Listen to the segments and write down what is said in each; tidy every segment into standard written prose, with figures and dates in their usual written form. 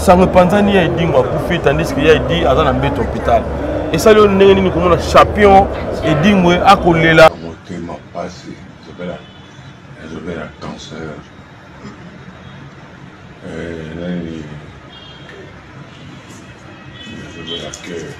Sango epanzani ya Edingwe akufi tandis que ya Edi aza na mbeto hôpital. Esali yo ndenge nini komona champion Edingwe akolela? Motema pasi, ezobela cancer. Eh, nani ezobela cœur.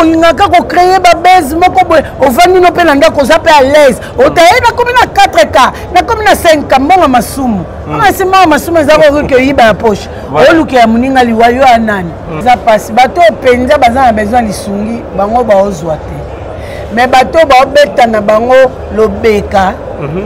Olingaka ko créer ba buzz moko boye, ovandi no mpe na ndako, oza mpe à l'aise, otaye nakomi na 4K, nakomi na 5K, mbongo masumu. Esi mbongo masumu eza kokoki oyiba ya poche, oluka ya moninga liwa yo ya nani. Eza mpasi, bato oyo mpenza baza na besoin lisungi bango baozwa te, mais bato oyo baobeta na bango lobeka,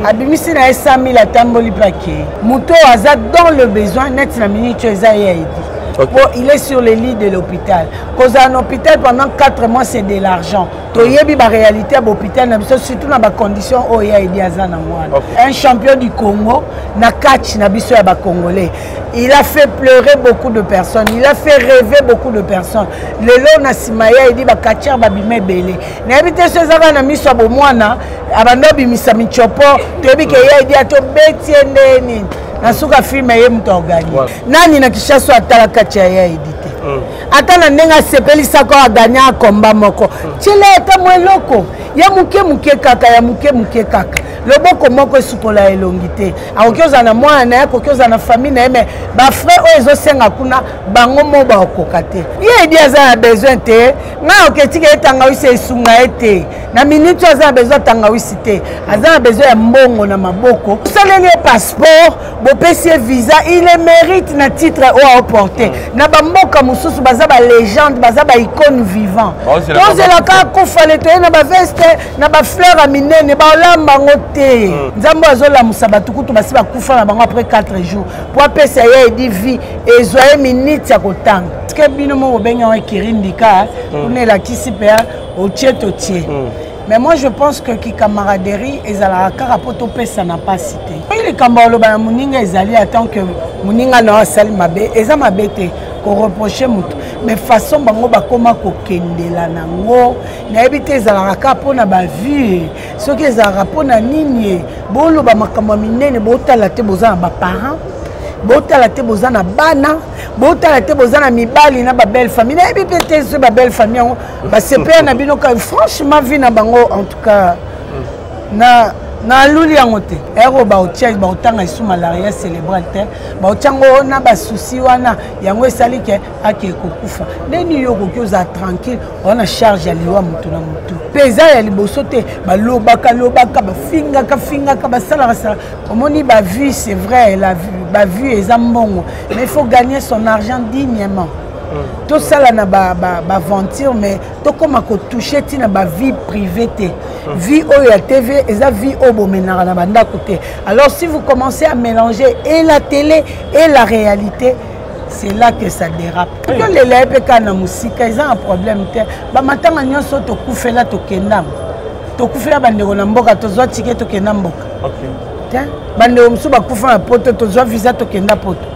abimisi na ye 100 000, atamboli mpe akei. Moto oyo aza dans le besoin neti na minute oyo eza ye aidi. Po il est sur le lit de l'hôpital. Kozala na hôpital pendant 4 mois, c'est de l'argent. Toyebi baréalité ya bahôpital na biso, surtout na bacondition oyo ya edi aza nango wana. Un champion du Congo na catch na biso ya bacongolais, il a fait pleurer beaucoup de personnes, il a fait rêver beaucoup de personnes. Lelo na nsima ya edi, bacatcheurs babima ebele. Nayebi te so eza kaka na miso ya bomwana abanda obimisa michopo. Toyebi ke ya edi atobeti ye nde nini na suka filme, ye moto aoganye nani na Kinshasa atala kati ya ya edi te. Ata na ndenge asepelisaka oyo aganya akomba moko, tiela ata mwa eloko ya moke moke kaka, ya moke moke kaka. Loboko moko esukola elongi te. Akoki ozala na mwana na ye, akoki ozala na famille na ye, mais bafrais oyo ezosenga kuna, bango mo bakokoka te. Ye edi aza na besoin te. Ngai oketika ye tangawisi esunga ye te. Na minute oyo aza na besoin tangawisi te, aza na besoin ya mbongo na maboko. Osaleli ye passeport, bopesi ye visa, il le mérite na titre oyo aoporte. Na bamboka mosusu baza balégende, baza baicône vivant. Tozelaka akufa le toye na baveste na bafleur ya minene, baolamba yango te. Nzambe oyo azolamusa bato kutu basi bakufa na bango après 4 jours po apesa ye edi vie, ezwa ye minute ya kotanga. Parceke bino moko bobengi yango ekirindika kuna, elakisi mpe otie totie. Mais moi, je pense que kicamaraderie ezalaka kaka mpo topesana mpasi te. Oyi likambo ya oloba na moninga ezali, en tant que moninga na yo asali mabe, eza mabe te koreproche moto, mais façon bango bakóma kokendela nango, nayebi te ezalaka kaka mpona bavue, soki ezalaka mpona nini. Boloba makambo ya minene, botala te boza na baparent, botala te boza na bana, botala te boza na mibali na babelle famille. Nayebi mpe te soki babelle famille yango basepela na bino. Ka franchement, vie na bango, en tout cas na naluli yango te. Ero baotia, baotanga esu malaria célébrale te, baotia yango na basusi wana, yango esali ke ake kokufa. Ndeni yo okoki ozala tranquille, oza na charge ya liwa motu na motu mpe eza ya liboso te. Balobaka lobaka, bafingaka fingaka, basalaka sala. Omoni bavue, c'est vrai, la bavue eza mbongo, mais il faut gagner son argent dignement. Tosala na baventure, mais tokóma kotouche ntina bavie privée te. Vie oyo ya TV eza vie oyo bomenaka na bandako te. Alors si vous commencez à mélanger et la télé et la réalité, c'est là que ça dérape. Tolela ye mpe kaka na mosika, eza na problème te. Bamatanga nyonso tokufela, tokenda, tokufela bandeko na mboka, tozwa tike, tokenda mboka te. Bandeko mosusu bakufa na poto, tozwa visa, tokenda poto.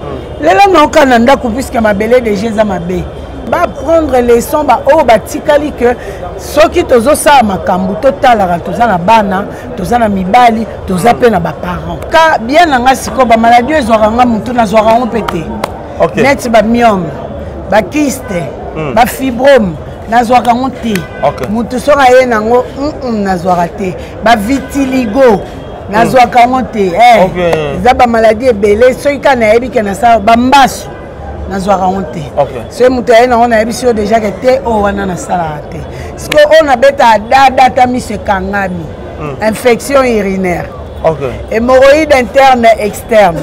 Lelo naoka na ndako, puisque mabele deja eza mabe. Baprendre leçon baoyo batikali ke soki tozosala makambo, totalaka toza na bana, toza na mibali, toza mpe na baparent. Ka bien na nga sikoyo, bamaladi oyo ezwaka nga motu, nazwaka yango mpe te. Neti bamyome, bakyste, bafibrome, nazwaka yango te. Motu soki aye nango, nazwaka te. Bavitiligo, nazwaka yango te. Eza bamaladi ebele. Soki kaka nayebi ke nasala bambasu, nazwaka yango te. Soki moto aye nango, nayebisi yo déjà ke te, oyo wana nasalaka te. Sikoyo oyo nabetaka dada, ata miso ekangami, infection urinaire, hémorroïde interne, externe,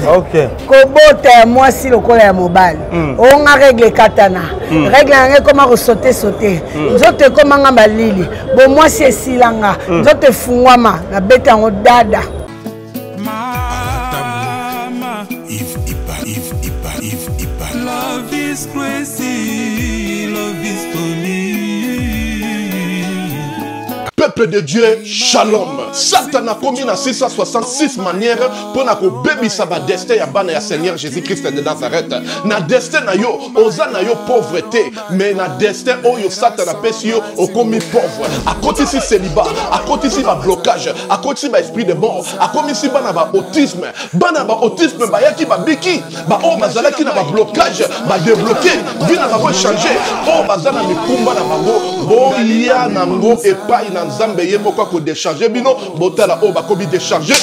kobota ya mwasi lokola ya mobali, onga règle ekatana, règle yango ekoma kosote sote, nzoto ekomanga malili, bo mwasi esilanga, nzoto efungwama, nabeta yango dada. Mama, Yves Ipa, Yves Ipa, Yves Ipa. Love is crazy, love is funny. Peuple de Dieu, shalom. Satana akomi na 666 manière mpo na kobebisa badestin ya bana ya Seigneur Jésus-Christ de Nazareth. Na destin na yo, oza na yo pauvre te, mais na destin oyo Satana apesi yo, okomi pauvre. Akotisi célibat, akotisi ba blocage, akotisi ba esprit de mort, akomisi bana ba autisme. Bana ba autisme bayaki babiki, ba oyo bazalaki na ba blocage, ba débloqué, vie na bango echange. Oyo baza na mikumba na bango, boya nango epai na Nzambe ye moko akodecharge bino, botala oyo bakomi decharge.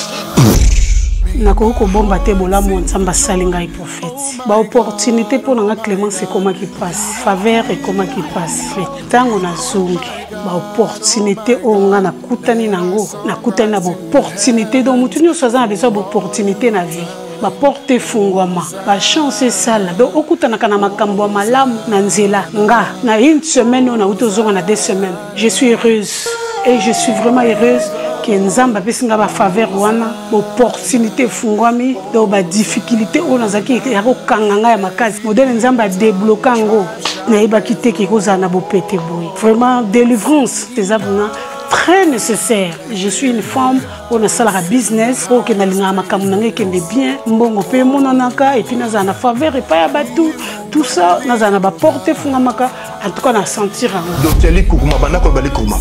Nakoki kobomba te bolamu Nzambe asali ngai, prophète. Baopportunité mpo na nga, Clémence, ekomaki mpasi, faveur ekomaki mpasi. Mais ntango nazongi, baopportunité oyo nga nakutani nango, nakutani na baopportunité. Donc motu nyonso aza na besoin ya baopportunité na vie, baporte efungwama, bachance esala, donc okutanaka na makambo ya malamu na nzela. Nga na une semaine oyo nauti ozonga, na 2 semaines, je suis heureuse et je suis vraiment heureuse ke Nzambe apesi nga bafaveur wana, baopportunité efungwami. Donc badifficulté oyo nazalaki ya kokanga ngai ya makasi, modèle Nzambe adébloquer yango, nayebaki te ke kozala na bopete boye. Vraiment, délivrance eza vraiment très nécessaire. Je suis une femme oyo nasalaka business, oyo ke nalingaka makambo na ngai ekende bien, mbongo mpe emonanaka, et puis nazala na faveur epai ya bato, tout ça, nazala na baporte efungamaka. En tout cas, na sentir yango. Docteur Likukuma, banda koloba Likukuma.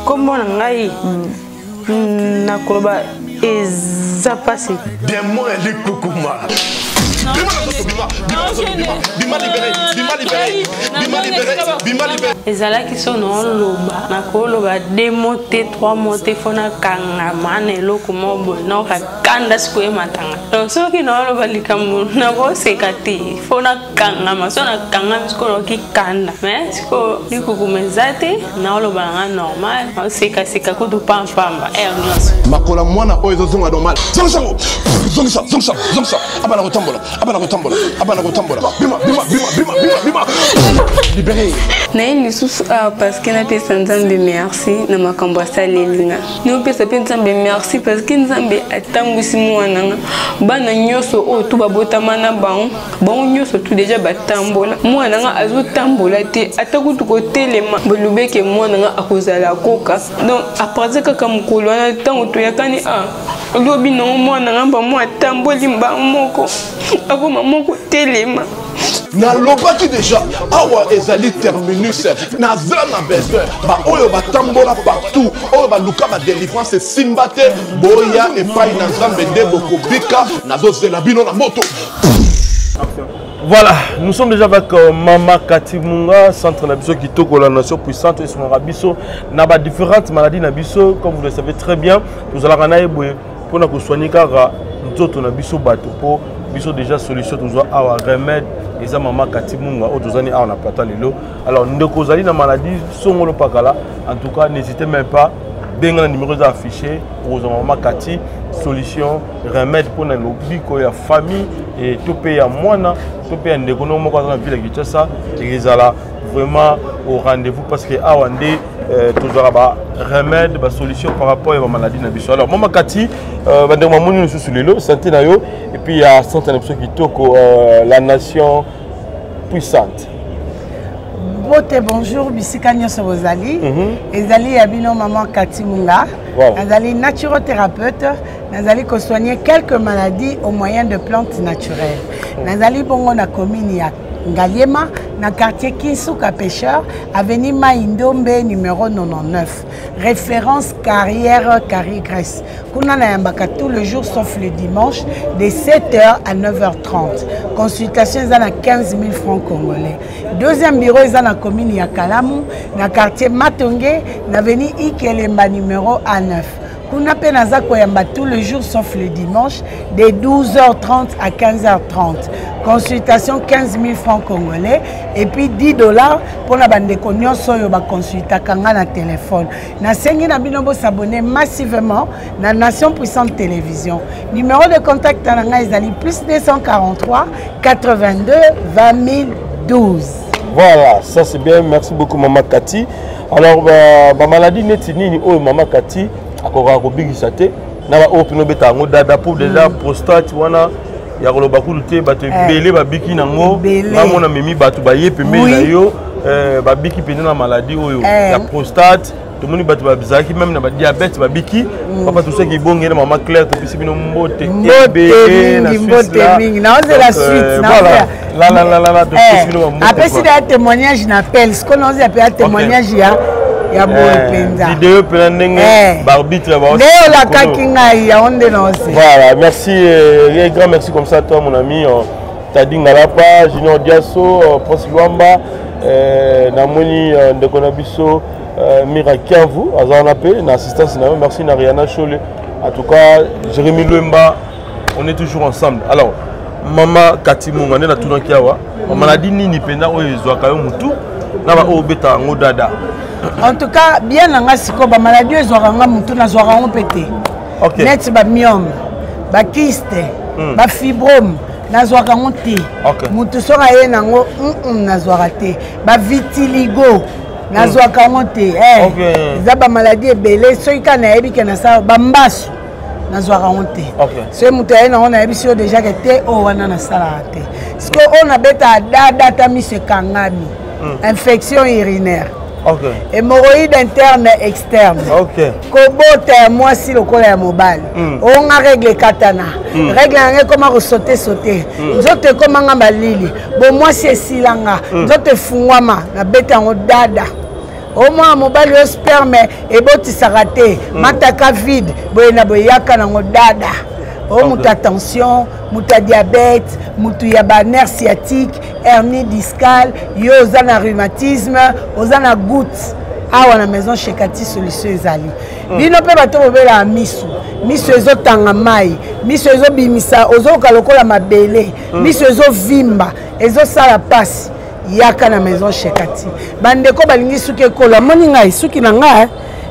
Nkombo na ngai nakoloba eza mpasi. Démon ya Likukuma, bima na nzoto, bima, bima na nzoto, bima, bima, libéré, bima, libéré, bima, libéré, bima, libéré. Ezalaki so naoloba, nakoloba 2 mots te, 3 mots te, fo nakangama na eloko moko boye, naoka kanda sikoyo ematanga. Donc soki naoloba likambo, nakoseka te, fo nakangama. So nakangami sikoyo, naoki kanda. Mais sikoyo likukuma eza te, naoloba nanga normal, naosekaseka kutu pampamba aire nyonso. Makolo mwana oyo ezozonga normal. Zongisa ngo, zongisa, zongisa, zongisa. Abana kotambola, abana kotambola, abana kotambola. Bima, bima, bima, bima, bima, bima, libéré. Naye lisusu awa parce que napesa Nzambe merci na makambo asaleli nga. Naopesa mpe Nzambe merci parce que Nzambe atambwisi mwana nga. Bana nyonso oyo tu babotama na bango, bango nyonso tu déjà batambola. Mwana nga azotambola te, ata kutu kotelema. Bolobeke mwana nga akozala koka. Donc à partir kaka mokolo wana, ntango toyakani a lobi nango, mwana nga mbamo atamboli mbango moko, akoma moko telema. Nalobaki déjà, awa ezali terminus. Naza na besoin baoyo batambola partout, oyo baluka badélivrance esimba te. Boya epai na Nzambe nde bokobika. Nazozela bino na moto. Voilà, nous sommes déjà avec Mama Kati Munga, centre na biso kitoko, la Nation Puissante, et son biso na ba différentes maladies na biso. Comme vous le savez très bien, nous allons na boye pour na soigner kaka nzoto na biso bato, po biso déjà solution tozwa awa, remède eza Mama Kati Munga oyo tozani awa na plateau lelo. Alors ndeko ozali na maladie songolo pakala, en tout cas n'hésitez même pas, benga na numéro eza affiché, okozwa Mama Kati, solution, remède mpona lobiko ya famille e to mpe ya mwana to mpe ya ndeko no moko aza na ville ya Kinshasa. Ezala vraiment au rendez-vous parce que awa nde tozwaka baremède, basolution par rapport ya bamaladie na biso. Alors Mama Kati, bandeko mamoni lisusu lelo santé na yo et puis ya centre na biso kitoko, la Nation Puissante. Mbote, bonjour bisika nyonso bozali. Ezali ya bino Mama Kati Munga. Nazali naturothérapeute, nazali kosoigner quelques maladies au moyen de plantes naturelles. Nazali bongo na commune ya Ngaliema, na quartier Kinsuka Pêcheur, avenue Mai Ndombe numéro 99, référence carrière Carré Grèce. Kuna nayambaka tout le jour sauf le dimanche, de 7h à 9h30. Consultation eza na 15 000 francs congolais. Deuxième bureau eza na commune ya Kalamu, na quartier Matonge, na avenue Ikelemba numéro A9. Kuna mpe naza koyamba tout le jour sauf le dimanche, de 12h30 à 15h30. Consultation 15 000 francs congolais et puis 10 $ mpona bandeko nyonso oyo baconsultaka nga na téléphone. Nasengi na bino bos'abonner massivement na Nation Puissante Télévision. Numéro de contact na ngai ezali plus 243 82 20 012. Voilà, ça c'est bien. Merci beaucoup, Mama Kati. Alors, ba, ba maladie neti nini oyo Mama Kati akokaka kobikisa te, na baoyo mpena obeta yango dada? Pour déjà prostate wana ya koloba kutu te, bato ebele babiki nango. Ngamona memi bato baye pembeni na yo, babiki mpenza na maladie oyo ya prostate. Tomoni bato bazalaki meme na badiabète babiki. Papa tosaki ibonge na mama Claire, topesi bino mbote. Mbote mingi, mbote mingi. Naozela suite. Voilà, topesi bino bambote. Apesi da témoignage na appel, sikoyo naozela mpe ya témoignage ya boye mpenza. Video mpena ndenge baarbitre nde olakaki ngai yango nde naozela. Voilà, merci, un grand merci comme ça toi mon ami Tadi Ngalapa, Junior Diaso, Prince Luamba, namoni ndeko na biso Mira Kiavu aza wana mpe na assistance na yo. Merci na Rihanna Chole, en tout cas Jérémy Luemba, on est toujours ensemble. Alors mama Kati Munga, nde natunaki awa mamaladi nini mpenza oyo ezwaka yo motu na baoyo obetaka yango dada? En tout cas bien na nga sikoyo bamaladi oyo ezwaka nga motu nazwaka yango mpe te. Neti bamyome, bakyste, bafibrome, nazwaka yango te. Motu soki aye nango, nazwaka te. Bavitiligo nazwaka yango te. Eza bamaladi ebele, soki kaka nayebi ke nasala bambasu, nazwaka yango te. Soki moto aye nango, nayebisi yo déjà ke te, oyo wana nasalaka te. Sikoyo oyo nabetaka dada ata miso ekangami: infection urinaire, hémorroïde interne, externe, kobota ya mwasi lokola ya mobali, onga règle ekatana, règle yango ekoma kosaute saute, nzoto ekomanga malili, bomwasi esilanga, nzoto efungwama, nabeta yango dada. Omwana mobali oyo sperme ebotisaka te, mataka vide boye na boye, yaka nango dada. O moto ya tension, moto ya diabète, moto ya banerf sciatique, hernie discale, yo oza na rhumatisme, oza na goutte, awa na maison Shekati solution ezali. Bino mpe bato bobelaka miso, miso ezotanga mai, miso ezobimisa, ozoyoka lokola mabele, miso ezovimba, ezosala mpasi, yaka na maison Shekati. Bandeko balingi suki ekolo, amoni ngai suki na ngai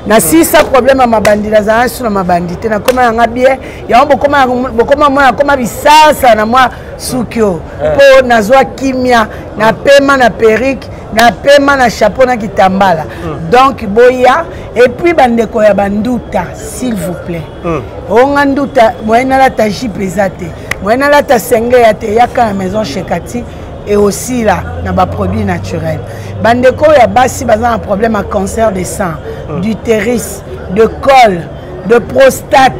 nasilisa problème ya mabandi, nazala su na mabandi te, nakoma yanga bien. Yango bokoma mwa nakoma bisasa na mwa suki oyo mpo nazwa kimia, napema na perruque, napema na chapeau na kitambala. Donc boya. Et puis bandeko ya banduta, s'il vous plaît, onga nduta, moye nalata jupe eza te, moye nalata senge ya te, yaka na maison Shekati et aussi là na baproduit naturel. Bandeko ya basi baza na problème ya cancer de sang, d'utérus, de col, de prostate,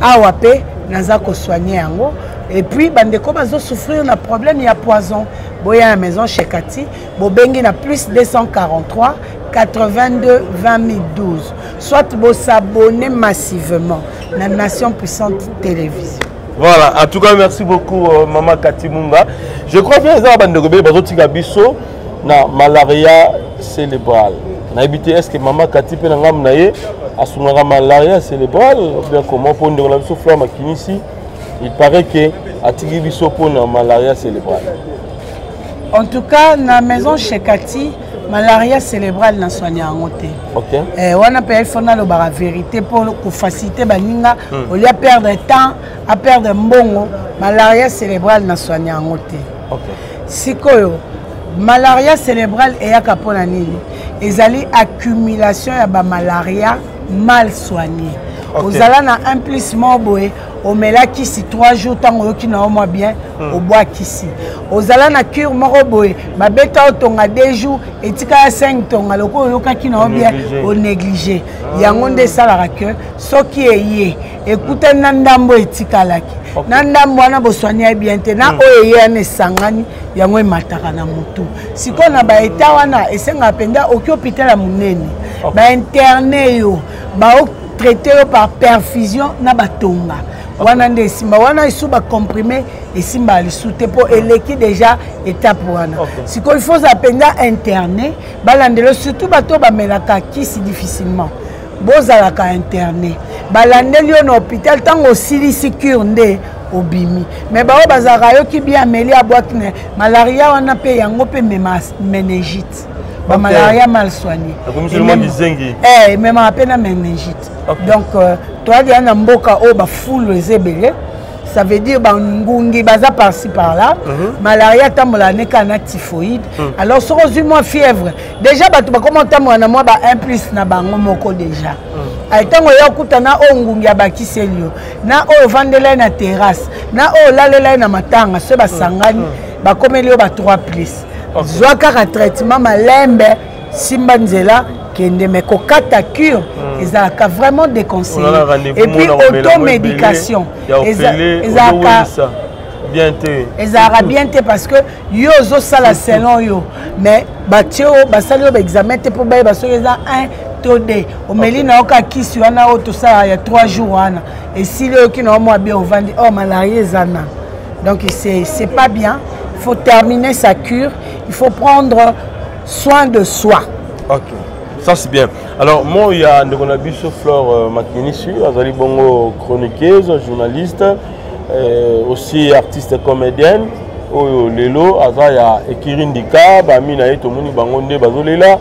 awa mpe naza kosoigne yango. Et puis bandeko bazosouffrir na problème ya poison, boya na maison Shekati. Bobengi na plus 243 82 20 012, soit bosabonner massivement na Nation Puissante Télévision. Voilà, en tout cas, merci beaucoup, Maman Kati Munga. Je crois bien que bandeko ebele bazotika biso na malaria cérébrale. Nayebi te, est-ce que Mama Kati mpe na ngambo na ye asungaka malaria cérébrale ou bien comment? Mpo ndeko na biso Fleur Makinisi, il paraît que atiki biso mpona malaria cérébrale. En tout cas na maison Shekati, malaria cérébrale nasoigne yango te. Wana mpe il faut nalobaka vérité mpo kofacilité baninga olia perdre temps, aperdre mbongo. Malaria cérébrale nasoigne yango te. Sikoyo malaria cérébrale eyaka mpona nini? Ezali accumulation ya bamalaria mal soigné. Ozala na un plus moko boye, omelakisi 3 jours, ntango oyoki na yo mwa bien, obwakisi. Ozala na cure moko boye, babeta otonga 2 jours, etikala 5 tonga, lokola oyokaki na yo bien, onéglige yango. Nde esalaka ke soki eye ekutani na ndambo etikalaki na ndambo wana, boswani ye bien te na oyo eye wana esangani, yango emataka na motu. Sikoyo na baeta wana esengaka mpenza oki hôpital ya monene, bainterne yo, baotraite yo par perfusion na batonga wana nde esimba. Wana esu bacomprime esimbaka lisu te mpo eleki déjà étape wana. Sikoyo il faut ozala mpenza interne, balandela. Surtout bato bamelaka kisi difficilement, bozalaka interne, balandeli yo na hôpital. Ntango osilisi cure nde obimi. Mais baoyo bazalaka ayoki bien, ameli, abwaki na malaria wana mpe yango mpe mema méningite. Bamalaria mal soigné ememaka mpe na méningite. Donc toyaki na mboka oyo bafulu eza ebele, ça veut dire bangungi baza par-ci par-là. Malaria atambolaka ne kaka na typhoïde. Alors soki ozwi mwa fièvre déjà, bato bakoma otambola na mwa ba 1 plus na bango moko déjà. Ntango oya okuta na oyo ngungi abakiseli yo, na oyo ovandela ye na terrasse, na oyo olalela ye na matanga, soki basangani, bakomeli yo ba 3 plus. Zwa kaka traitement malembe, simba nzela. Kende mais kokata cure ezalaka vraiment déconseillé. Et puis automédication ezalaka bien te. Ezalaka bien te parce que yo ozosala selon yo, mais batie oyo basali oyo baexamen te mpo bayeba soki eza 1 to 2. Omeli na yo kaka kisi wana oyo tosalaka ya 3 jours wana, esili, oyoki na yo mwa bien, ovandi. Oh, malaria eza na. Donc c'est pas bien. Il faut terminer sa cure, il faut prendre soin de soi. Ok, ça c'est bien. Alors moi, il y a ndeko na biso Flore Makinisi, azali bongo chroniqueuse, journaliste, aussi artiste comédienne, oyo lelo aza ya ekirindika. Bami na ye, tomoni bango nde bazolela.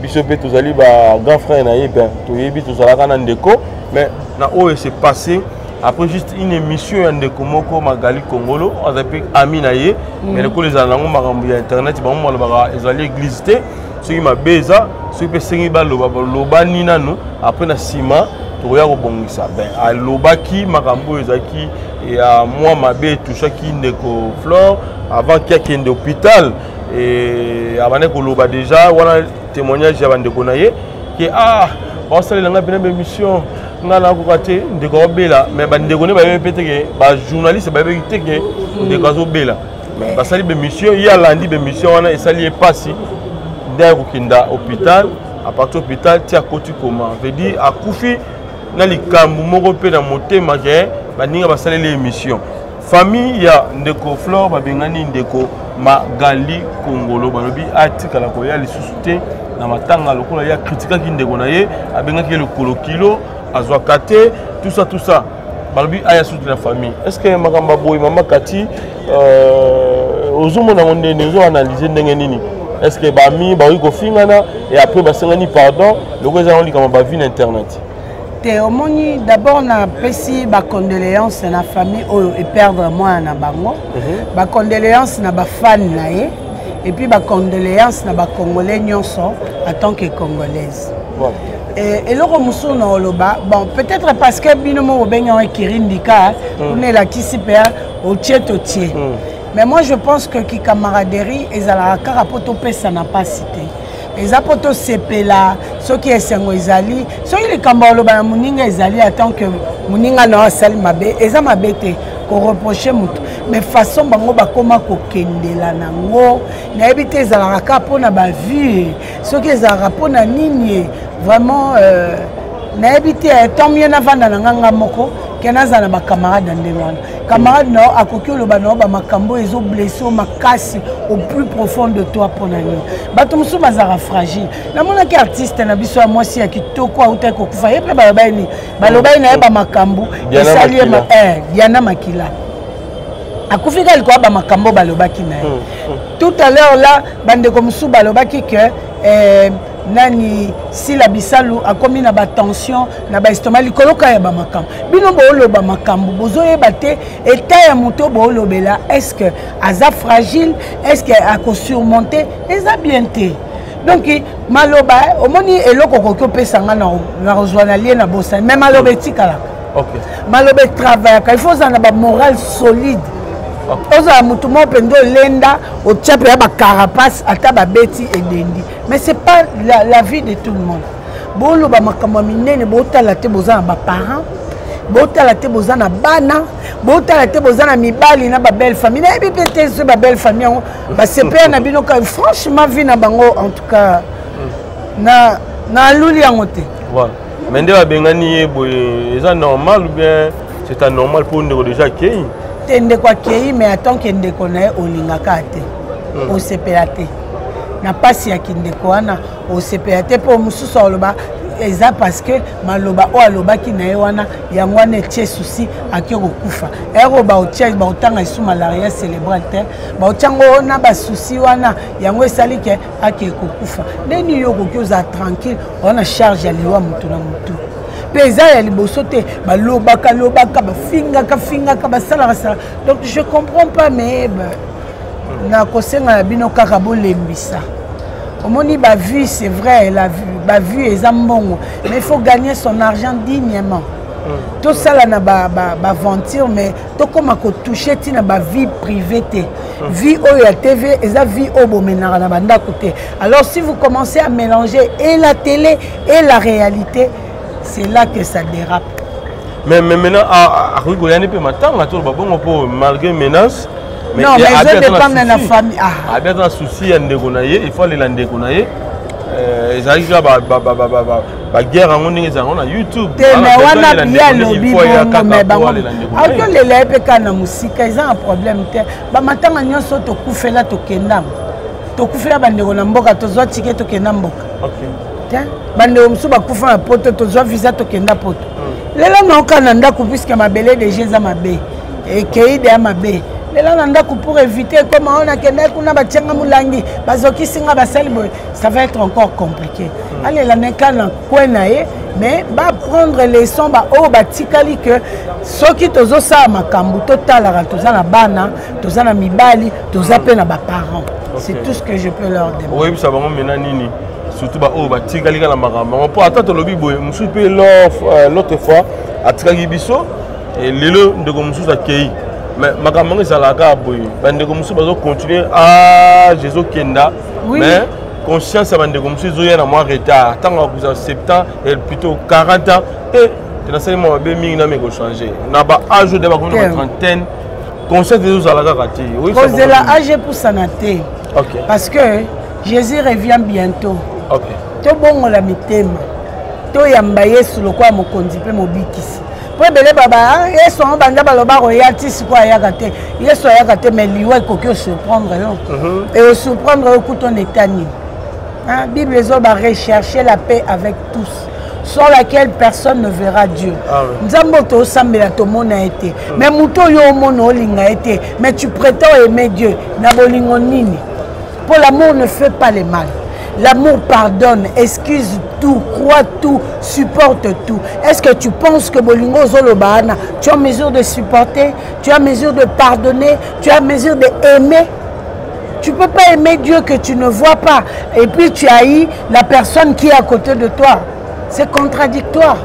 Biso mpe tozali ba grand frère na ye, ben toyebi tozalaka na ndeko. Mais na oyo s'est passé après juste une émission ya ndeko moko Magali Kongolo, aza mpe ami na ye, mais lokola ezala nango makambo ya internet, bango balobaka ezali église te. Soki mabe eza, soki mpe esengi baloba, balobani nanu, après na nsima tokoya kobongisa. Ben alobaki makambo oyo ezalaki ya mwa mabe, etouchaki ndeko Flore avant ki akende hôpital. Abandaki koloba déjà wana, témoignage ya bandeko na ye ke ah, baosalela ngai mpena baémission, ngai nakoka te, ndeko azobela. Mais bandeko nde bayebi mpe te ke bajournaliste bayebaki te ke ndeko azobela. Basali baémission, ye alandi baémission wana, esali ye mpasi, nde akokenda hôpital. À partir hôpital ti akoti koma, veut dire akufi na likambo moko mpe na motema ke baninga basaleli émission. Famille ya ndeko Flore babengani ndeko Magali Kongolo, balobi atikala koya lisusu te na matanga, lokola ye akritikaki ndeko na ye, abengaki ye lokolo kilo, azwaka te, tout ça, tout ça. Balobi aya sutu na famille. Est ce que makambo ya boye, mama Kati, ozomona yango ndenge, ozoanalyse ndenge nini? Est ce que bami bakoki kofingana et après basengani pardon, lokola eza yango likambo bavi na internet? Te, omoni, d'abord napesi bacondoléance na famille oyo eperdre mwana na bango, bacondoléance na bafane na ye, et puis bacondoléance na bacongolais nyonso en tant que congolaise. Eloko mosusu na oloba, bon, peut-être parce que bino mo bobengi yango ekiri ndika, kuna elakisi mpe otie totie. Mais moi je pense que kicamaraderie ezalaka kaka mpo topesana mpasi te, eza mpo tosepela soki esengo ezali. Soki likambo oloba na moninga ezali, en tant que moninga na yo asali mabe, eza mabe te koreproche motu. Mais façon bango bakóma kokendela nango, nayebi te ezalaka kaka mpona bavue, soki ezalaka mpona nini vraiment, nayebi te. Tant mieux navanda na nga nga moko ke nazala na bacamarade ya ndenge wana. Camarade na yo akoki oloba na yo bamakambo oyo ezoblesse yo makasi au plus profond de toi. Mpona nini? Bato mosusu bazalaka fragile. Namonaki artiste na biso ya mwasi ya kitoko autaki kokufa, ye mpe balobaki nini, balobaki na ye bamakambo esali ye. Diana Makila akufi kaka likolo ya bamakambo balobaki na ye. Tout à l'heure là, bandeko mosusu balobaki ke nani, Sila Bisalu akomi na batension na baestomac likolo kaka ya bamakambo. Bino booloba makambo, bozoyeba te état ya moto boolobela, est ce que aza fragile, est ce que akosurmonte? Eza bien te. Donc maloba, omoni, eloko okoki opesa nga na kozwa na lie na bosani, mais maloba etikalaka. Maloba etravaillaka. Il faut ozala na bamoral solide, ozala motu moko mpenza olenda, otia mpenza bacarapace, ata babeti edendi. Mais c'est pas la vie de tout le monde. Boloba makambo ya minene, botala te boza na baparent, botala te boza na bana, botala te boza na mibali na babelle famille. Nayebi mpe te so babelle famille yango basepela na bino ka. Franchement, vie na bango, en tout cas na naluli yango te. Voilà. Mais nde babengani ye boye, eza normal ou bien c'est anormal mpo ndeko déjà akei? Te, ndeko akei, mais en tant que ndeko na ye olingaka te, osepela te na mpasi ya kindeko wana, osepela te mpo mosusu aloba eza parce que maloba oyo alobaki na ye wana, yango wana etie susi, ake kokufa. Ero baotia, baotanga esu malaria célébrale te, baotiango na basusi wana, yango esali ke ake kokufa. Ndeni yo okoki ozala tranquille wana, charge ya liwa motu na motu mpe eza ya liboso te. Balobaka lobaka, bafingaka fingaka, basalaka sala. Donc je comprends pas. Mais nakosenga na bino kaka bolembisa. Omoni, bavue, c'est vrai, la bavue eza mbongo, mais il faut gagner son argent dignement. Tosala na baaventure, ba, ba mais tokóma kotouche ntina bavie privée te. Vie oyo ya TV eza vie oyo bomenaka na bandako te. Alors si vous commencez à mélanger et la télé et la réalité, c'est là que ça dérape. Mais maintenant akoki koya ne mpe matanga, toloba bongo, mpo malgré menace. Non, mais ezodépendre na famille. Ah. Abi aza na souci ya ndeko na ye, il faut alela ndeko na ye. Ezalaki kaka baguerre yango ndenge ezalaka na YouTube. Te, mais wana ye alobi bongo, mais bango akolela ye mpe kaka na mosika, eza na problème te. Bamatanga nyonso tokufela, tokenda, tokufela bandeko na mboka, tozwa tike, tokenda mboka te. Bandeko mosusu bakufa na Poto, tozwa visa, tokenda Poto. Lelo naoka na ndako, puisque mabele deja eza mabe, ekei deya mabe. Lelo na ndako pour éviter koma oyo nakendaki kuna, batianga molangi, bazokisi nga, basali boye, ça va être encore compliqué. Alela neka na coin na ye, mais baprendre leçon baoyo batikali, ke soki tozosala makambo, totalaka toza na bana, toza na mibali, toza mpe na baparents. C'est tout ce que je peux leur demander. Oyebisa bango mena nini, surtout baoyo batikali kaka na makambo yango? Mpo ata tolobi boye, mosusu mpe l'autre fois atikaki biso, lelo ndeko mosusu akei, mais makambo yango ezalaka kaka boye. Bandeko mosusu bazocontinue, age ezokenda, mais conscience ya bandeko mosusu ezoya na mwa retard. Ntango akozwa 70 et plutôt 40 ans e tenasali mwa mabe mingi, nami ekochange na baage oyo de bakomi na batrentaine, conscience ezozala kaka te. Kozela age epusana te, parce que Jésus revient bientôt. Tobongola mitema, toyamba Yesu lokola mokonzi mpe mobikisi. Mpo ebele baba Yesu yango banda baloba koya ti sikoyo ayaka te. Yesu ayaka te, mais liwa ekoki osurprendre yo. E osurprendre yo kuta na eta nini? Bible ezoba: rechercher la paix avec tous, sans laquelle personne ne verra Dieu. Nzambe oyo tosambela, tomona ye te, mais moto oyo omona, olinga ye te, mais tu prétends aimer Dieu na bolingo nini? Mpo l'amour ne fait pas le mal. L'amour pardonne, excuse tout, croit tout, supporte tout. Est-ce que tu penses que bolingo ozoloba wana, tu es en mesure de supporter, tu es en mesure de pardonner, tu es en mesure de aimer? Tu peux pas aimer Dieu que tu ne vois pas et puis tu haïs la personne qui est à côté de toi. C'est contradictoire.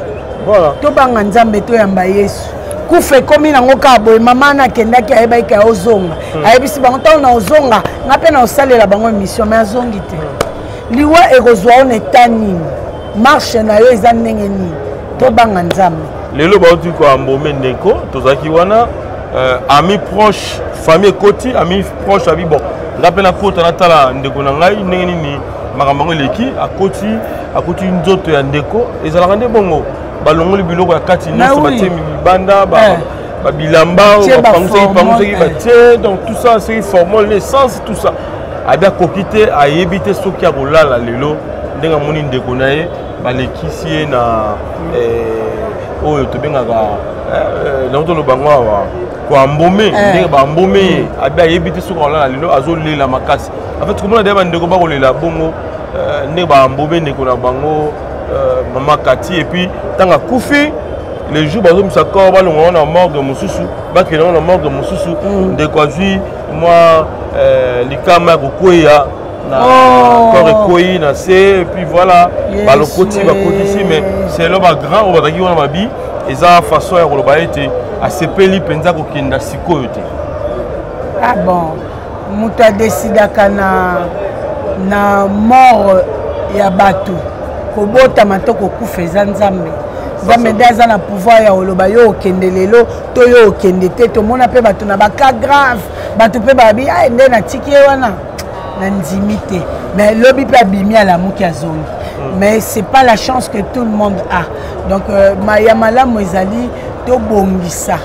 Voilà. Tobanga Nzambe, toyamba Yesu. Kufa ekomi nango kaka boye. Mama wana akendaki, ayebaki ka ozonga. Ayebisi bango ntango na ozonga, nga mpe na osalela bango émission, mais azongi te. Liwa ekozwa yo na eta nini? Marche na yo eza ndenge nini? Tobanga Nzambe. Lelo bauti koambome ndeko, tozalaki wana, ami proche, famille ekoti, ami proche abi bon, nga mpe nakota, natala ndeko na ngai ndenge nini makambo yango eleki. Akoti, akuti nzoto ya ndeko ezalaka nde bongo, balongoli biloko ya kati nyonso, batie libanda, babilamba bapangusaki pangusaki, batie, donc tout ça, soki formol, l'essence, tout ça. Abi akoki te, ayebi te soki akolala lelo ndenge amoni ndeko na ye balekisi ye na oyo tobengaka nango, toloba ngo awa koambome, ndenge baambome ye. Abi ayebi te soki akolala lelo, azolela makasi. En fait, komona deya bandeko bakolela bongo ndenge baambome ndeko na bango, mama Kati. Et puis ntango akufi, le jour bazomisa corps, balonga ngo na morgue mosusu, bakende ngo na morgue mosusu, ndeko azwi mwa likama ya kokweya na corps, ekweyi na se, et puis voilà, balokoti, bakotisi. Mais selo bagrand oyo bazalaki wana babi eza façon ya koloba ete asepeli mpenza kokenda sikoyo te. Ah bon, moto adesidaka na mort ya bato, kobotama to kokufa, eza Nzambe. Nzambe nde aza na pouvoir ya koloba yo okende lelo to yo okende te. Tomona mpe bato na bacas grave, bato mpe babi ai nde natiki ye wana, nandimi te, mais lobi mpe abimi, alamuki, azongi. Mais c'est pas la chance que tout le monde a. Donc ya malamu ezali tobongisa,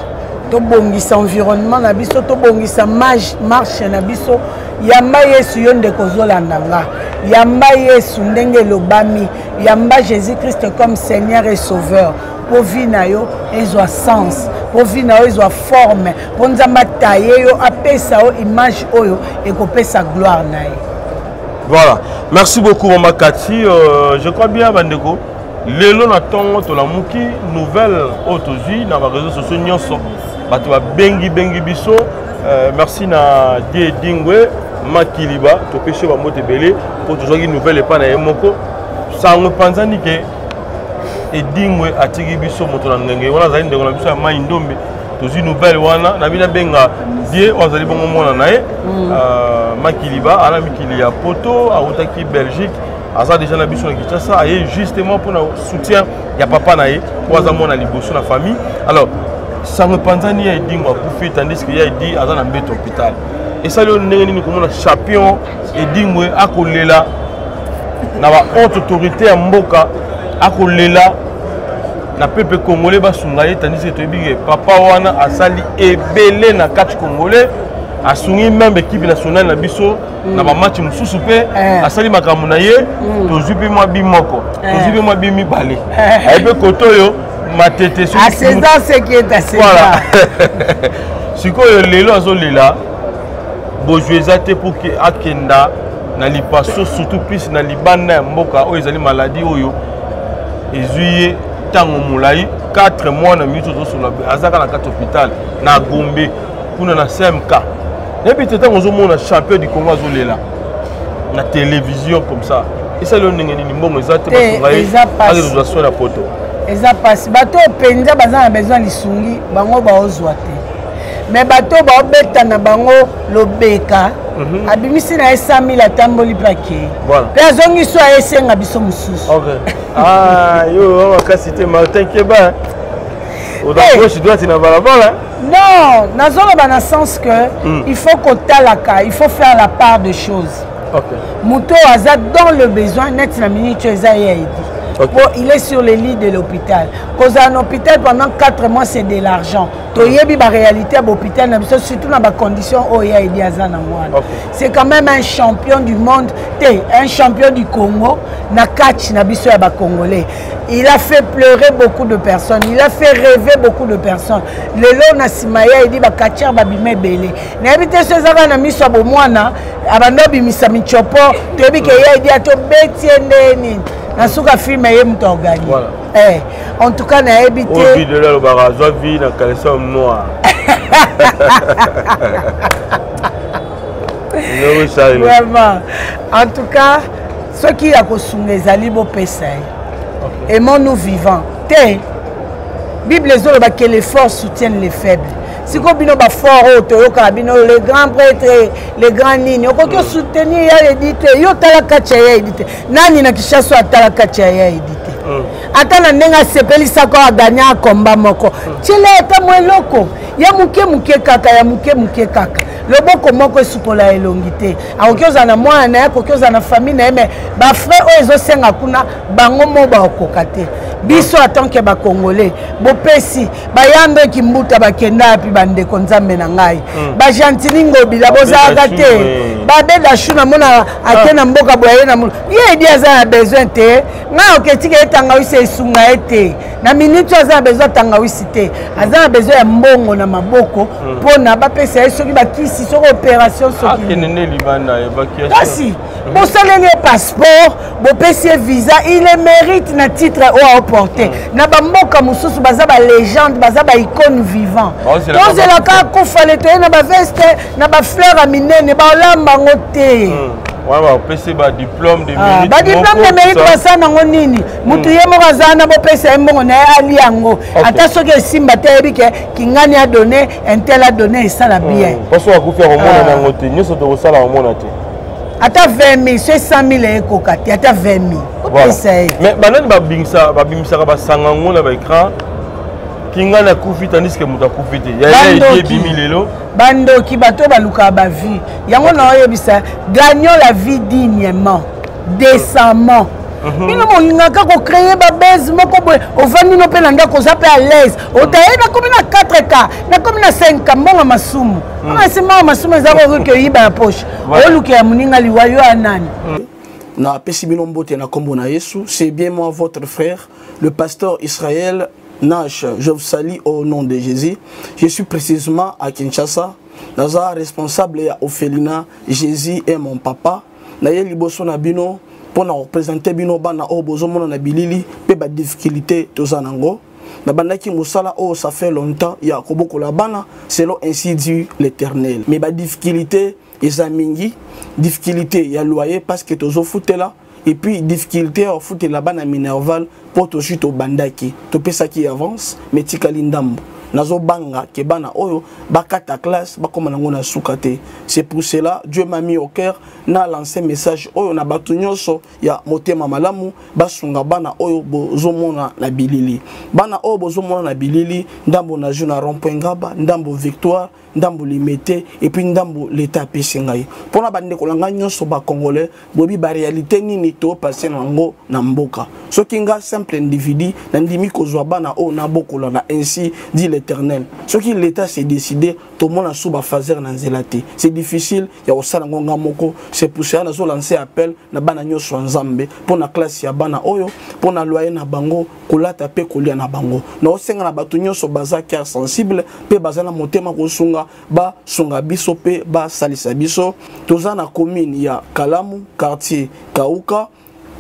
tobongisa environnement na biso, tobongisa marche na biso. Yamba Yesu. Yo ndeko ozolanda nga, yamba Yesu ndenge elobami, yamba Jésus Christ comme Seigneur et Sauveur, mpo vie na yo ezwa sens, mpo vie na yo ezwa forme, mpo Nzambe ataye yo, apesa yo image oyo ekopesa gloire na ye. Voilà, merci beaucoup mama Kati. Je crois bien, bandeko, lelo na ntongo tolamuki, nouvelle oyo tozwi na baréseaux sociaux nyonso, bato babengi bengi biso. Merci na Die Dingwe Makiliba, topesi yo bambote ebele mpo tozwaki nouvelle epai na ye moko. Sango epanzani ke Edingwe atiki biso moto na ngenge wana azali ndeko na biso ya mai ndombe. Tozwi nouvelle wana na bino abenga die oyo azali bongo mwana na ye mm. euh, Makiliba ala mikili ya poto, awutaki Belgique, aza déjà na biso na Kinshasa, aye justement mpona soutien ya papa na ye oyo aza mwana liboso na famille. Alors sango epanzani ya Edingwe akufi, tandis que ya Edi aza na mbeto hôpital. Esali oyo ndenge nini komona champion Edingwe akolela na ba haute autorité ya mboka, akolela na peuple congolais basunga ye, tandis que toyebi ke papa wana asali ebele na catch congolais, asungi même équipe nationale na biso na bamatch mosusu mpe Eh. asali makambo na ye. Tozwi mpe mwa bi moko, tozwi mpe mwa bi mibale, aye mpe kote oyo matete À César ce qui est à César. Voilà, sikoyo lelo azolela, bozwi eza te pour ke akenda na lipaso, surtout plus na libanda ya mboka oyo ezali maladie oyo ezwi ye ntango molai, 4 mois na minute ozosola aza kaka na kati hôpital na Gombe kuna na CMK. Nayebi te, ntango ozomona champion du Congo azolela na télévision comme ça, esali oyo ndenge nini? Mbongo eza te, Te, basunga ye eza pasi. akozwa soin na poto. Eza mpasi. Bato oyo mpenza baza na besoin lisungi, bango baozwa te, mais bato oyo baobeta na bango lobeka, abimisi na ye 100 000, atamboli mpe akei mpe azongi so ayesenga biso mosusu. Ok. Ah, yo wa makasi te, Martin Keba. Oza gauche droite na balabala. Non, nazoloba na sens que il faut kotalaka, il faut faire la part de choses. Moto oyo aza dans le besoin neti na minute oyo eza ye Aidi. Bon, il est sur le lit de l'hôpital. Kozala na hôpital pendant 4 mois, c'est de l'argent. Toyebi baréalité ya bahôpital na biso, surtout na bacondition oyo ye Aidi aza nango wana. C'est quand même un champion du monde te, un champion du Congo na catch na biso ya bacongolais. Il a fait pleurer beaucoup de personnes, il a fait rêver beaucoup de personnes. Lelo na nsima ya Edi, bacatcheurs babima ebele. Nayebi te so eza kaka na miso ya bomwana abanda obimisa michopo. Toyebi ke ye Edi atobeti ye nde nini na suka film, ye moto aoganye. Eh, en tout cas nayebi Oyo te. Video alobaka azwa vie na caleçon noir. Ndenge Charles. Vraiment, en tout cas soki ya kosunga ezali, bopesa ye. Aimons-nous vivant te. Bible ezoloba que les forts soutiennent les faibles. Sikoyo bino bafort oyo toyokaka bino, le grand prêtre, le grand nini, okoki osoutenir ya Edi te? Yo tala kati ya ya Edi te. Nani na Kinshasa oyo atala kati ya ya Edi te? Ata na ndenge asepelisaka oyo aganya akomba moko, tiela ata mwa eloko ya moke moke kaka, ya moke moke kaka. Loboko moko esukola elongi te. Akoki ozala na mwana na ye, akoki ozala na famille na ye, mais bafrais oyo ezosenga kuna, bango mo bakokoka te. Biso en tant que bacongolais, bopesi bayambe kimbuta, bakenda yapi? Bandeko, nzambe na ngai, bagentili ngobila bozalaka te, babeda shu namona ake na mboka boye, aye na ye Edi aza na besoin te. Ngai oketika ye tangawisi esunga ye te na minute oyo. Aza na besoin ya tangawisi te, aza na besoin ya mbongo na maboko mpona bapesa ye soki bakisi, soki opération, soki Akende nde libanda, évacuation. Kasi bosaleli ye passeport, bopesi ye visa, il le mérite na titre oyo aoporte na bamboka mosusu. Baza balégende, baza baicône vivant. Baozelaka. Tozelaka akufa le toye na baveste na bafleur ya minene, baolamba yango te. Wana bapesi badiplôme de Ah, mérite. badiplôme moko, de mérite ça. basala nango nini? Motu ye moko aza wana, bopesa ye mbongo na ye, ali yango. Ata soki esimba te, ayebi ke kingani adonné, un tel adonné, esala bien. Mposo akufi, akomona Ah. nango te. Nyonso tokosala, akomona te. Ata 20 000, so 100 000 ekoka te, ata 20 000 opesa ye. Mais banani babimisaka basanga yango na baécran, kingani akufi, tandis que moto akufi te? Ya Edi Bandoki. ebimi lelo. Bandoki, bato oyo balukaka bavie yango na oyebisa, gagnons la vie dignement, décemment. Bino bolingaka kocréer babase moko boye, ovandi no mpe na ndako, oza mpe à l'aise, otaye nakomi na 4K, nakomi na 5K, mbongo masumu. Ongasi mbongo masumu eza kokoki oyiba ya poche, olukela moninga liwa, yo ya nani? Napesi bino mbote na kombo na Yesu. C'est bien moi, votre frère, le pasteur Israël Nash. Je vous salue au nom de Jésus. Je suis précisément à Kinshasa, naza responsable ya orphelinat Jésus est mon papa. Naye liboso na bino mpo na représenter bino bana oyo bozomona na bilili mpe badifficulté toza nango. Nabandaki mosala oyo ça fait longtemps ya kobokola bana selon ainsi dit l'Éternel, mais badifficulté eza mingi. Difficulté ya loyer parce que tozofutela. Et puis difficulté ya kofutela bana minerval mpo tozwi, tobandaki, topesaki avance, mais tikali ndambo. Nazobanga ke bana oyo bakata classe, bakóma nango na suka te. C'est pour cela Dieu m'a mis au cœur na lancé message oyo na bato nyonso ya motema malamu, basunga bana oyo bozomona na bilili. Bana oyo bozomona na bilili, ndambo nazwi na rond-point Ngaba, ndambo Victoire, ndambo Limete, et puis ndambo leta apesi ngai. Mpona bandeko na ngai nyonso bacongolais, boyebi baréalité nini topase nango na mboka. Soki nga simple individu nandimi kozwa bana oyo nabokola na ainsi dit l'Éternel, soki l'État s'est décidé, tomona su bafaser na nzela te, c'est difficile ya kosala yango nga moko. C'est pour cela nazolancer appel na bana nyonso ya Nzambe, mpo na classe ya bana oyo, mpo na loyer na bango, kolata mpe kolia na bango. Naosenga na bato nyonso baza cœur sensible mpe baza na motema kosunga, basunga biso mpe basalisa biso. Toza na commune ya Kalamu, quartier Kauka,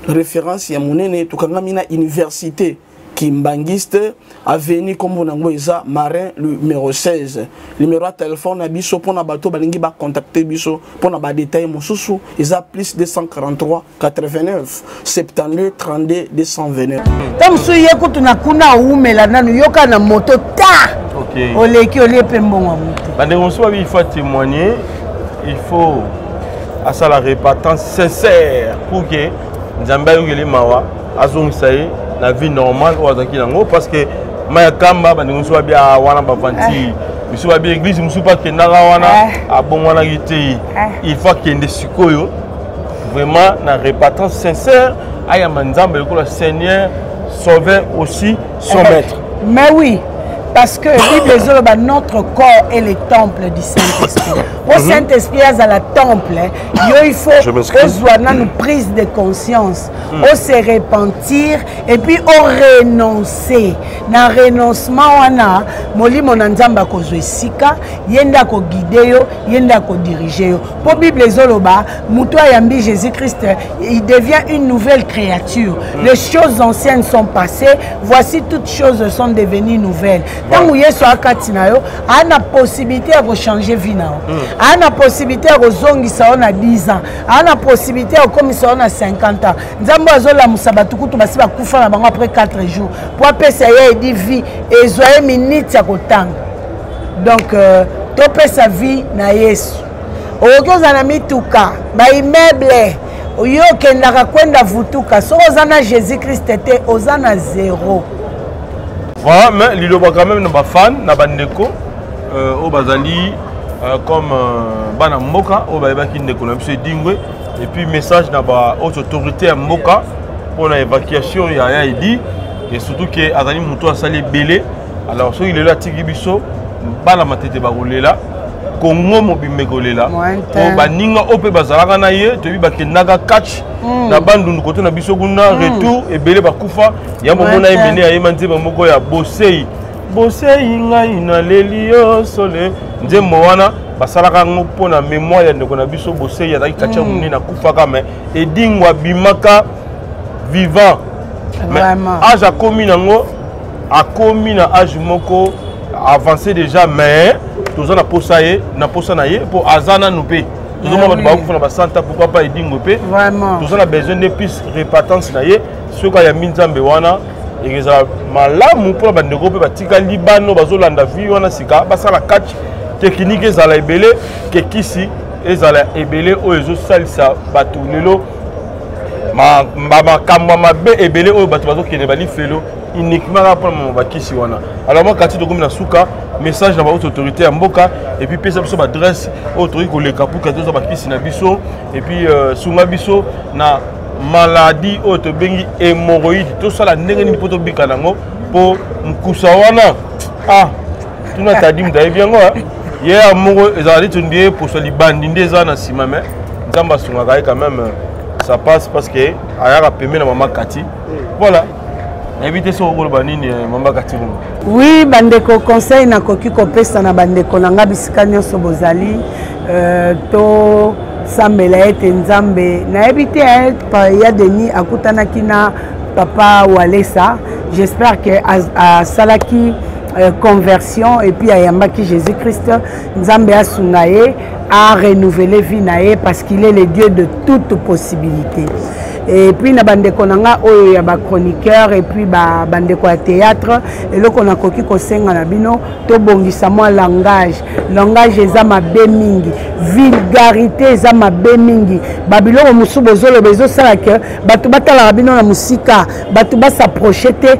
référence ya monene. Tokangami na université Kimbangiste, avenue nkombo nango eza Marin numéro 16. Numéro ya telefone na biso mpona bato balingi bacontacte biso mpona badetail mosusu eza plus 243 89 72 32 229. Ta mosusu ye kutu na kuna awumela nanu, yoka na moto ta oleki, olie mpe mbongo ya moto. Bandeko mosusu babi il faut témoigner, il faut asala repentance sincère pour que Nzambe ayokeli mawa, azongisa ye na vie normale oyo azalaki nango, parce que mai ya kamba, bandeko mosusu babi wana bavanti mosusu, babi église mosusu mpe akendaka wana, abongwanaki te. Il faut akende sikoyo vraiment na repentance sincère, ayamba Nzambe lokola Seigneur, Sauveur, aussi son maître. Mais oui, parce que Bible ezoloba notre corps est le temple du Saint-Esprit. Po Saint-Esprit azala temple, yo il faut ozwa nanu prise de conscience, ose repentir et puis orenoncer. Na renoncement wana, molimo na Nzambe akozwa esika, ye nde akoguide yo, ye nde akodirige yo. Mpo Bible ezoloba moto ayambi Jésus Christ, il devient une nouvelle créature. Les choses anciennes sont passées, voici toutes choses sont devenues nouvelles. Ntango Yesu akati na yo, aa na possibilité ya kochange vie na yo, aa na possibilité ya kozongisa yo na 10 ans, aa na possibilité ya kokomisa yo na 50 ans. Nzambe azolamusa bato kutu basi bakufa na bango après 4 jours po apesa ye edi vie, ezwa ye minute ya kotanga. Donc topesa vie na Yesu. Okoki ozala na mituka, baimmeuble, yo okendaka kwenda vutuka, soki oza na Jésus Christ te, oza na zéro. Voilà, mais liloba quand même na bafan, na bandeko oyo bazali comme bana mboka oyo bayebaki ndeko na biso Edingwe, et puis message na bahaute autorité ya mboka mpona évacuation ya Edi, et surtout ke azali moto asali ebele. Alors soki lelo atiki biso, bana Matete bakolela, Kongo mobimba ekolela, po baninga oyo mpe bazalaka na ye, toyebi bakendaka catch na Bandundu kote na biso kuna, retour ebele bakufa. Yango mona ye mene ayema nzembo moko ya Bosei, Bosei ngai naleli yo sole. Nzembo wana basalaka yango mpona mémoire ya ndeko na biso Bosei, azalaki katia monene, akufaka, mais Edingo abimaka vivant. Mais âge akomi nango, akomi na âge moko avancé déjà, mais toza na posa ye, na posa na ye, mpo aza nanu mpe. Tozomona bato bakufa na basanta, pourquoi pas Edingo mpe? Toza na besoin de plus repentance na ye. Soki ayambi Nzambe wana, ekozala malamu mpona bandeko mpe batikali bano bazolanda vie wana sika, basala catch technique ezala ebele, kekisi ezala ebele oyo ezosalisa bato lelo. Makambo ya mabe ebele oyo bato bazokende balifelo uniquement kaka mpona mama bakisi wana. Alors mwa kati tokomi na suka, message na bahaute autorité ya mboka, et puis pesa biso baadresse oyo tokoki koleka pour ke tozwa bakisi na biso, et puis sunga biso na maladie oyo tobengi hémorroïde, tosala ndenge nini mpo tobika nango, mpo mokusa wana, ah, tuna tadi moto ayebi yango ye ya moko, ezala neti ndie poso libandi nde eza na nsima. Mais Nzambe asungaka ye quand même, ça passe, parce que ayaka pembe na mama Kati. Voilà, nayebi te soki okoloba nini, mama Kati bongo. Oui, bandeko, conseil nakoki kopesa na bandeko na nga bisika nyonso bozali, tosambela ete Nzambe, nayebi te, ya Denis akutanaki na papa Walesa, j'espère que asalaki conversion et puis ayambaki Jésus Christ. Nzambe asunga ye, a renouveler vie na ye, parce qu'il est le Dieu de toute possibilité. Et puis na bandeko na nga oyo ya bachroniqueur et puis bandeko ya théâtre, eloko nakoki kosenga na bino, tobongisa mwa langage. Langage eza mabe mingi, vulgarité eza mabe mingi. Babiloko mosusu bozoloba ezosala ke bato batalaka bino na mosika, bato basapproche te,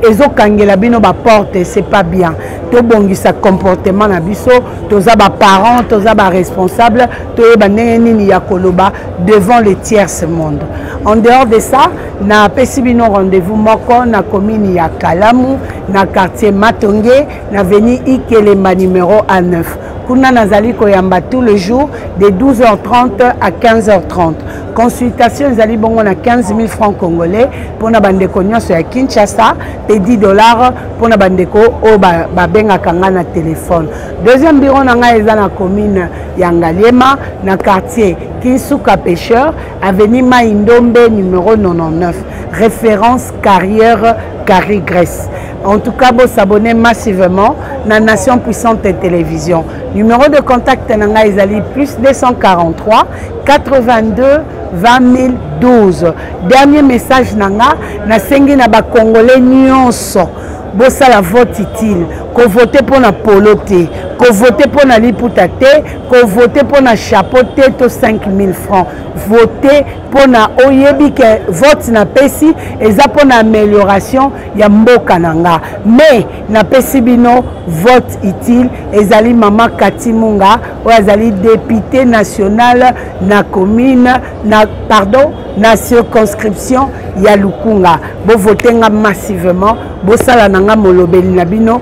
ezokangela bino baporte, c'est pas bien. Tobongisa comportement na biso, toza baparent, toza baresponsable, toyeba ndenge nini ya koloba devant le tierce monde. En dehors de ça, napesi bino rendez-vous moko na commune ya Kalamu, na quartier Matonge, na avenue Ikelemba numéro A9. Kuna nazali koyamba tous les jours de 12h30 à 15h30. Consultation ezali bongo na 15 000 francs congolais mpona bandeko nyonso ya Kinshasa, mpe 10 $ mpona bandeko oyo babengaka nga na telefone. Deuxième bureau na ngai eza na commune ya Ngaliema, na quartier Kinsuka Pêcheur, avenue Mai Ndombe numéro 99, référence carrière Carrie Grèce. En tout cas, vous s'abonner massivement na Nation Puissante Télévision. Numéro de contact na ngai ezali plus 243 82 20 012. Dernier message na nga, nasengi na bacongolais nyonso, bosala vote utile. Kovote mpo na polo te, kovote mpo na liputa te, kovote mpo na chapeau te to 5000 francs. Vote mpo na oyebi ke vote napesi eza mpo na amélioration ya mboka na nga. Mais napesi bino vote utile ezali mama Kati Munga oyo azali député national na commune na, pardon, na circonscription ya Lukunga. Bovote nga massivement, bosala na nga molobeli na bino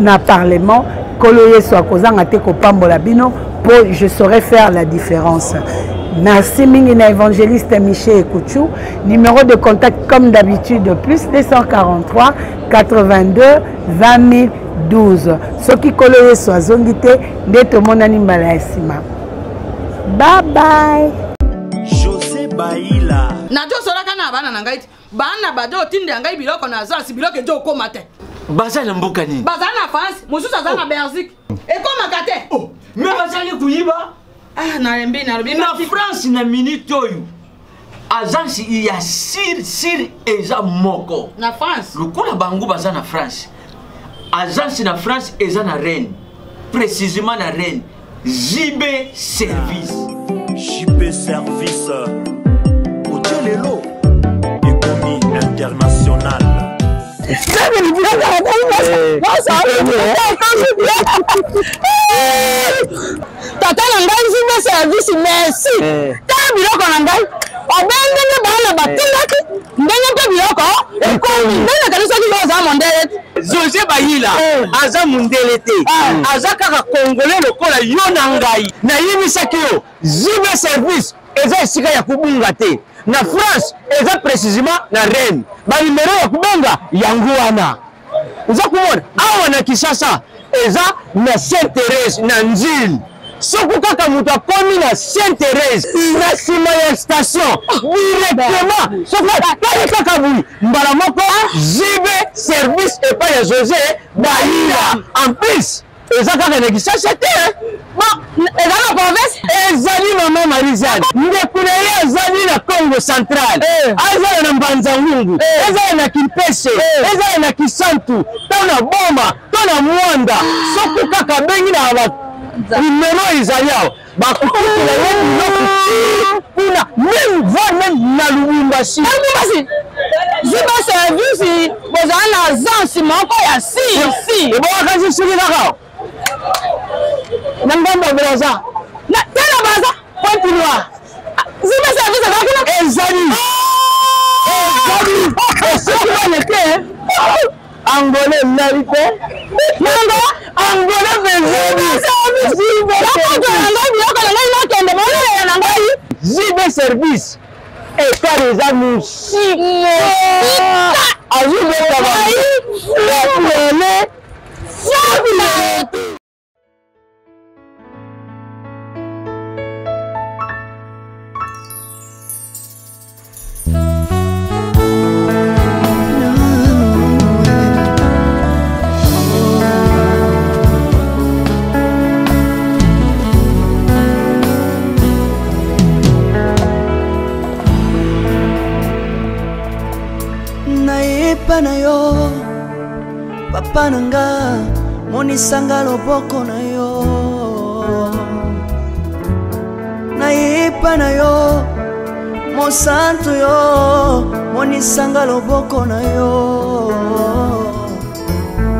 na parlement. Nkolo Yesu akozanga te kopambola bino, mpo je saurais faire la différence. Merci mingi na évangéliste Michel Ekouchou. Numéro de contact comme d'habitude, plus 243 82 20 012. Soki Nkolo Yesu azongi te, nde tomonani mbala ya nsima. Bye bye. José Baila. Nazosolaka na bana na ngai ti bana bazo otindela ngai biloko na agence, biloko ezo okóma te. Baza na mboka nini? Baza na France, mosusu aza na Belgique, ekómaka te. Oh, mais bazali koyiba. Ah, nalembi, nalobi. Na France, na minute oyo, agence ya sir sir eza moko. Na France. Lokola bango baza na France, agence na France eza na Rennes, précisément na Rennes, JB Service. JB Service otie lelo ekomi international. Tata na ngai JB Service, merci. Tala biloko na ngai, obengenge bana batindaki ndenge mpe biloko ekomi ndenge nakanisaki. Yo oza mondele te. José Bayila aza mondele te, aza kaka congolais lokola yo na ngai. Nayebisaki yo, JB Service eza esika ya kobunga te. Na France, eza précisément na Rennes. Banimero ya kobenga yango wana oza komona awa. Na Kinshasa, eza na Sainte Thérèse, na Nzile. Soki kaka moto akomi na Sainte Thérèse, na nsima ya station directement, soki atali kaka boye, mbala moko JB Service epai ya José Bayila. En plus, eza kaka na Kinshasa te. Bon, eza na province. Ezali mama Marizane, ndeko na ye azali na Congo Central, azala na Mbanza Ngungu, ezala na Kimpese, ezala na Kisantu, to na Boma, to na Mwanda. Soki kaka abengi na ba numero ezali awa, bakokutela ye biloko kuna, même voire même na Lubumbashi. Lubumbashi. JB Service, bozala na agence moko ya si si. Ebongaka soki kaka na ngambo ya Braza. Tala baza. Pointe Noire. JB Service eza kuna. Ezali soki baleke Angolais nali te. Nango. Angolais vezeli. Nakotola ngai biloko na ngai, nakende bolelela na ngai. JB Service ekar eza mosika, azobeta bango. Sabi. Nayepa na yo papa na nga, monisanga loboko na yo. Nayepa na yo mosantu yo, monisanga loboko na yo.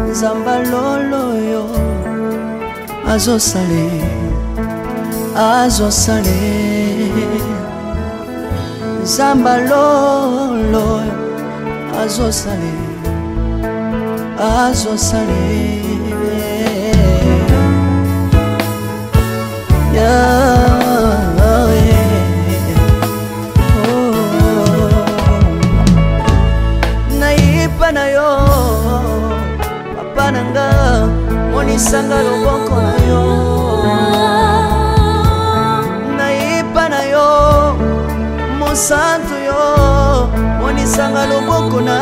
Nzamba lolo yo azosale, azosale. Nzamba lolo azosale, azosale. Yeah, oh. Nayipa na yo papa na nga, monisanga loboko na yo. Nayipa na yo mosantu yo, monisanga loboko na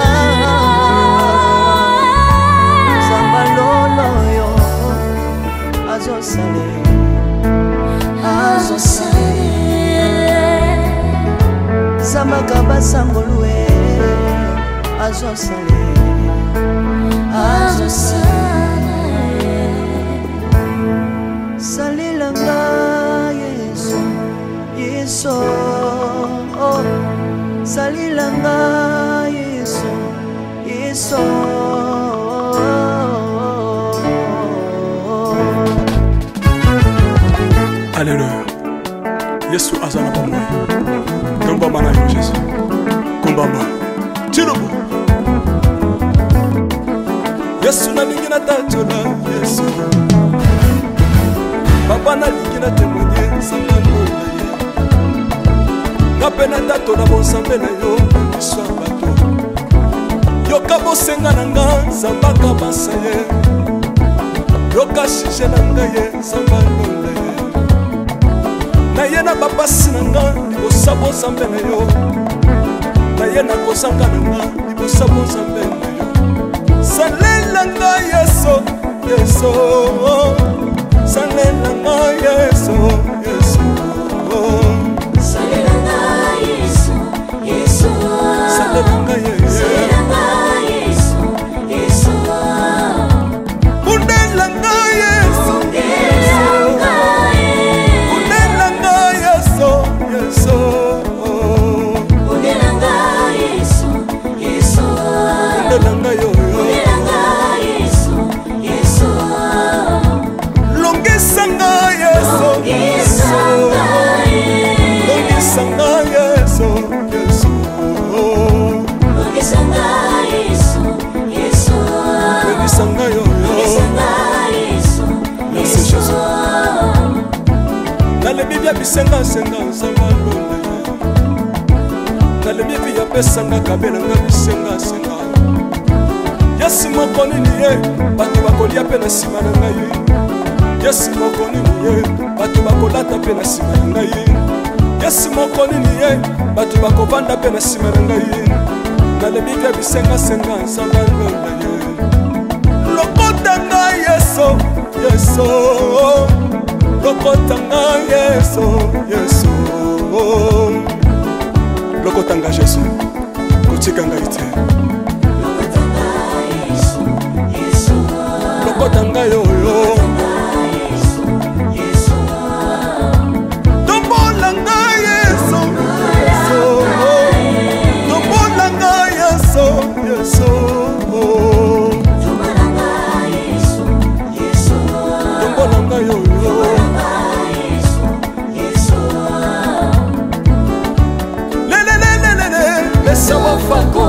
Nzamba lolo yo azosale, azosale. Zambaka basangolue azosale, azosale. Salelanga Yesu, Yesu, oh. Salelanga Yesu, Yesu. Alleluya, Yesu aza na bomoi. Tombama na yo Jésus, kombama tilobo. Yesu nalingi natatola Yesu papa, nalingi na témoigne nzambe alola ye nga mpe natatola bonzambe na yo na miso ya bato. Yoka bosenga na nga nzambe akabasa ye, yoka sujet na ngai ye nzambe alola ye. Naye na bapasi na nga libosa bonzambe na yo, naye na kozanga na nga libosa bonzambe na yo. Salela nga Yesu, Yesu, salela nga Yesu, Yesu. Salela nga Yesu, Yesu. Salela nga Yesu. Salela nga Yesu, Yesu. Bundela nga Yesu. Bundela nga Yesu. Bundela nga Yesu, Yesu. Bundela nga Yesu, Yesu. Bundela nga yo, yo. Bundela nga Yesu, Yesu. Longisa nga Yesu. Longisa nga Yesu. Longisa nga Yesu, Yesu. Longisa nga Yesu, Yesu. Longisa nga yo, yo. Longisa nga Yesu, Merci, Yesu. Jésus. Nalebi bia bisengasenga nzambe alola ye, nalebi vi apesanga kabelanga bisengasenga. Yesu moko nini ye bato bakolia mpe na nsima na ngai, Yesu moko nini ye bato bakolata mpe na nsima na ngai, Yesu moko nini ye bato bakovanda mpe na nsima na ngai. Nalebi bia bisengasenga nzambe alola ye. Lokota ngai Yesu, Yesu, lokota ngai Yesu, Yesu, lokota ngai Yesu, kotika ngai te. Lokota ngai oyo, tombola ngai Yesu, Yesu, tombola ngai Yesu, Yesu, tombola ngai oyo. Lelelelelele, lesa wafako.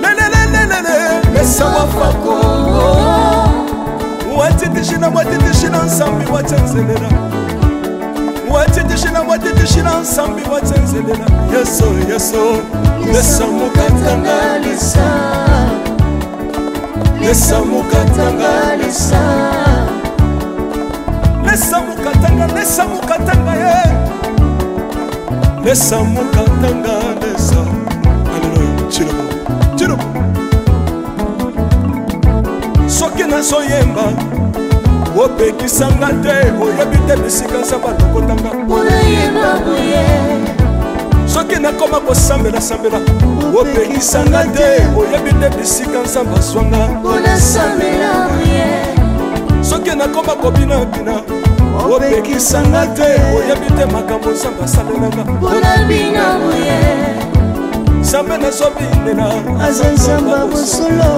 Lelelelelele, lesa wafako. Watitishina, watitishina nsambi watenzelela, watitishina, watitishina nsambi watenzelela. Yesu, Yesu, lesa mukatanga lesa, lesa mukatanga lesa, lesa mukatanga, lesa mukatanga ye, lesa mukatanga lesa. Aleluya, chilobo chilobo. Soki nazoyemba opekisanga te, oyebi te bisika nzambe alokotanga. Unayemba boye. Soki nakoma kosambela sambela, opekisanga te, oyebi nde bisika Nzambe azwanga. Mpona ye. Soki nakoma kobinabina, opekisanga te, oyebi te makambo Nzambe asalelanga. Mpona bina boye. Nzambe nazobinela aza Nzambe ya bosolo.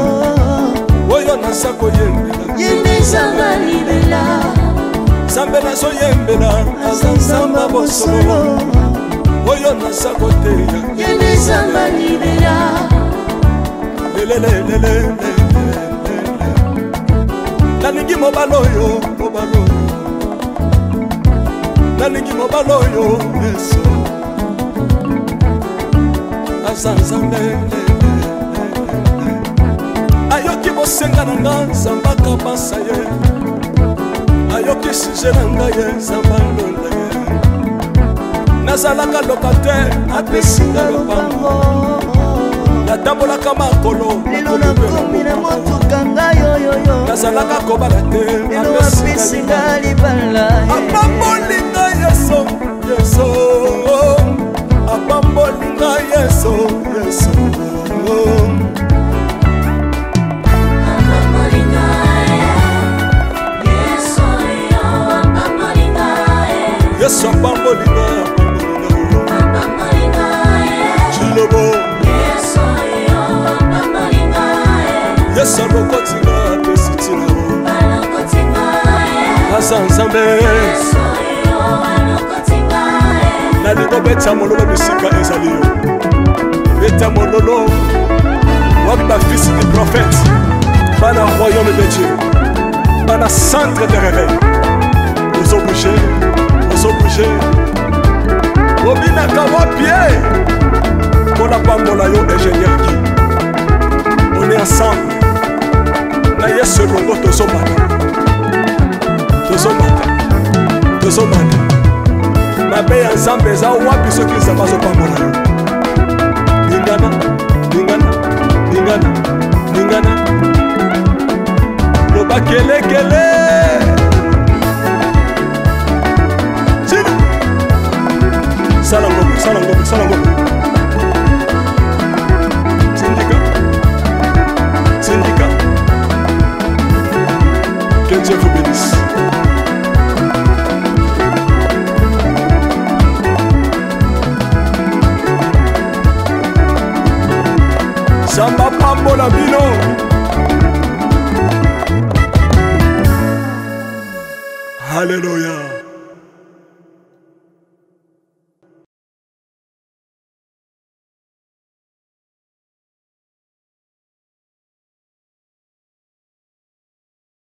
Oyo naza koyembela ye nde Nzambe libela. Nzambe nazoyembela aza Nzambe ya bosolo. Oyo naza koteya ye nde Nzambe libela. Lelelelele, nalingi mobali oyo, mobali oyo, nalingi mobali oyo. Yesu aza Nzambe, ayoki bosenga na nga, Nzambe akabasa ye, ayoki sujet na ngai ye, Nzambe alonda ye. Nazalaka locataire, apesinga lopango, natambolaka makolo, lelo nakomi na motuka ngai yoyoyo. Nazalaka kobala te, lelo apesinga libala. Apamboli ngai Yesu, Yesu apamboli ngai, Yesu, Yesu. Yesu apamboli ngai, apamboli ngai. Chilobo Yesu alokoti ngai, apesi ntina, aza Nzambe. Nalingi obeta mololo bisika ezali yo, beta mololo. Wapi bafils du prophète, bana royaume de Dieu, bana centre de réveil? Ozobouge, ozobouge, obinaka wapi ye? Mpona pambola yo, ingénieur Guy, on est ensemble na Yesu elongo. Tozomata, tozomata, tozomata. Mabe ya Nzambe eza wapi soki Nzambe azopambola yo? Lingana, lingana, lingana, lingana, loba kelekele. Tina sala ngombe, sala ngombe, sala ngombe. Tindika, tindika. Que Dieu vous bénisse. Nzambe apambola bino. Halleluya.